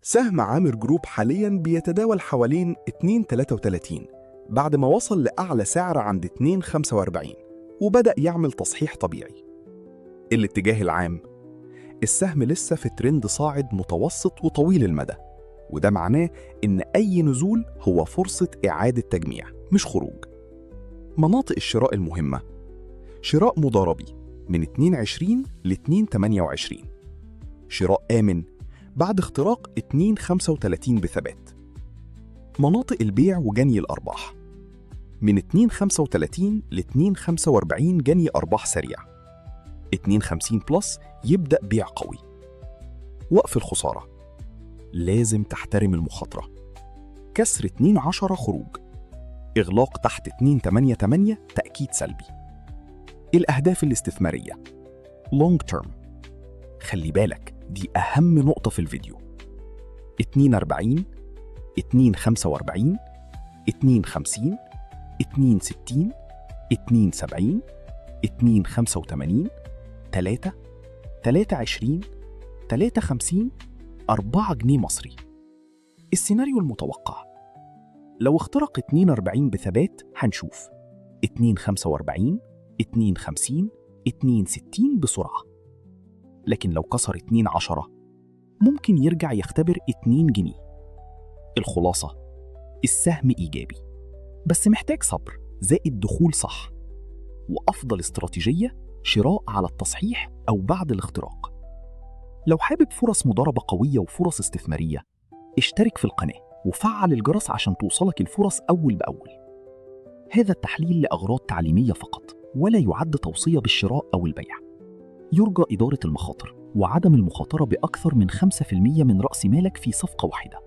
سهم عامر جروب حاليا بيتداول حوالين 2.33 بعد ما وصل لأعلى سعر عند 2.45 وبدأ يعمل تصحيح طبيعي. الاتجاه العام: السهم لسه في ترند صاعد متوسط وطويل المدى، وده معناه إن أي نزول هو فرصة إعادة تجميع مش خروج. مناطق الشراء المهمة: شراء مضاربي من 2.20 ل 2.28، شراء آمن بعد اختراق 2.35 بثبات. مناطق البيع وجني الأرباح: من 2.35 ل 2.45 جني أرباح سريع، 2.50 plus يبدأ بيع قوي. وقف الخسارة: لازم تحترم المخاطرة. كسر 2.10 خروج، إغلاق تحت 2.88 تأكيد سلبي. الأهداف الاستثمارية long term، خلي بالك، دي أهم نقطة في الفيديو: 2.40، 2.45، 2.50، 2.60، 2.70، 2.85، 3، 3.20، 3.50، 4 جنيه مصري. السيناريو المتوقع: لو اخترق 2.40 بثبات هنشوف 2.45، 2.50، 2.60 بسرعة، لكن لو كسر 2.10 ممكن يرجع يختبر 2 جنيه. الخلاصة: السهم إيجابي بس محتاج صبر زائد دخول صح، وأفضل استراتيجية شراء على التصحيح أو بعد الاختراق. لو حابب فرص مضاربة قوية وفرص استثمارية، اشترك في القناة وفعل الجرس عشان توصلك الفرص أول بأول. هذا التحليل لأغراض تعليمية فقط، ولا يعد توصية بالشراء أو البيع. يرجى إدارة المخاطر وعدم المخاطرة بأكثر من 5% من رأس مالك في صفقة واحدة.